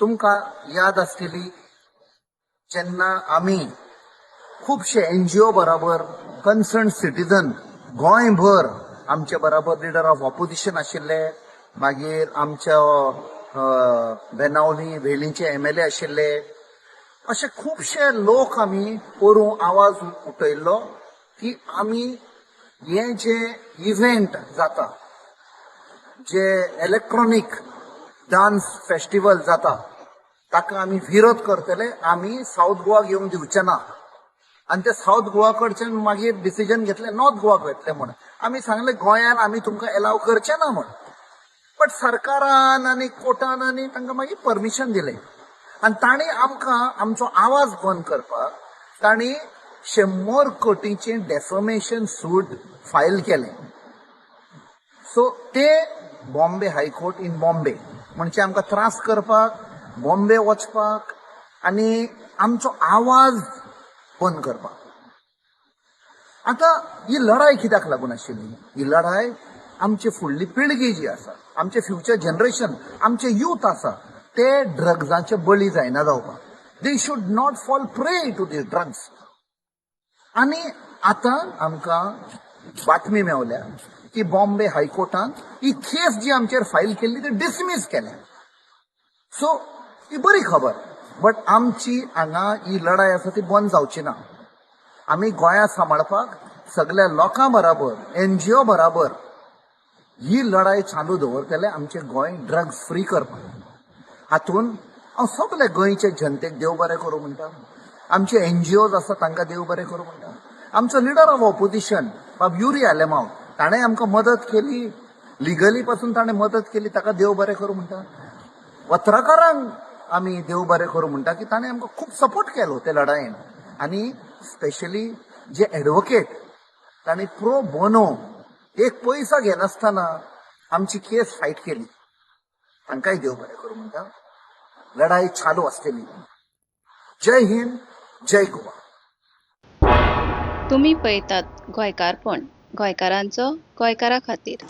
तुमकां याद आसतली, जेन्ना आमी खुबशे एनजीओ बराबर, कन्सर्न सिटीजन गोंयभर आमचे बराबर, लिडर ऑफ ऑपोजिशन आशिल्ले, मागीर आमच्या बेनावली वेलींचे एमएलए आशिल्ले, अशे खुबशे लोक आमी पोरूं आवाज उठयल्लो की आमी हे जे इव्हेंट जाता, जे इलेक्ट्रॉनीक डान्स फेस्टिवल जाता, ताका आमी विरोध करतले, आमी सावथ गोवाक येवंक दिवचे ना. आनी ते सावथ गोवा कडच्यान मागीर डिसिजन घेतले नॉर्थ गोवाक वयतले म्हण. आमी सांगले, गोंयान आमी तुमकां एलाव करचे ना म्हण. बट सरकारान आनी कोर्टान आनी तांकां मागीर परमिशन दिलें आनी तांणी आमकां आमचो आवाज बंद करपाक तांणी 100 कोटीचें डेफमेशन सूट फायल केलें. सो ते बॉम्बे हायकोर्ट इन बॉम्बे, म्हणजे आमकां त्रास करपाक, बॉम्बे वचपाक आनी आमचो आवाज बंद करपाक. आतां ही लढाय कित्याक लागून आशिल्ली? ही लढाय आमची फुडली पिळगी जी आसा, आमचे फ्युचर जनरेशन, आमचे यूथ आसा, ते ड्रग्साचे बळी जायना जावपाक. They should not fall prey to these drugs. आनी आतां आमकां बातमी मेवल्या की बॉम्बे हायकोर्टान ही केस जी आमचेर फायल केल्ली ती डिसमीस केल्या. सो ही बरी खबर, बट आमची हांगा ही लढाय आसा ती बंद जावची ना. आमी गोंया सांबाळपाक सगल्या लोकां बराबर, एनजीओ बराबर ही लढाय चालू दवरतले, आमचें गोंय ड्रग्स फ्री करपाक. हातून हांव सगळे गोंयचे जनतेक देव बरें करूं म्हणटा, आमचे एनजीओज आसा तांकां देव बरें करूं म्हणटा, आमचो लिडर ऑफ ऑपोजिशन बाब युरी आलेमाव, ताणें आमकां मदत केली, लिगली पासून ताणें मदत केली, ताका देव बरें करूं म्हणटा. पत्रकारांक आमी देव बरें करूं म्हणटा की ताणें आमकां खूब सपोर्ट केलो ते लढायेन. आनी स्पेशली जे एडवोकेट, तांणी प्रो बोनो, एक पयसो घेनासतना आमची केस फायट केली, तांकांय देव बरें करूं म्हणटा. लढाई चालू आसतली. जय हिंद, जय गोवा. तुमी पळयतात गोंयकारपण, गोंयकारांचो गोंयकारा खातीर.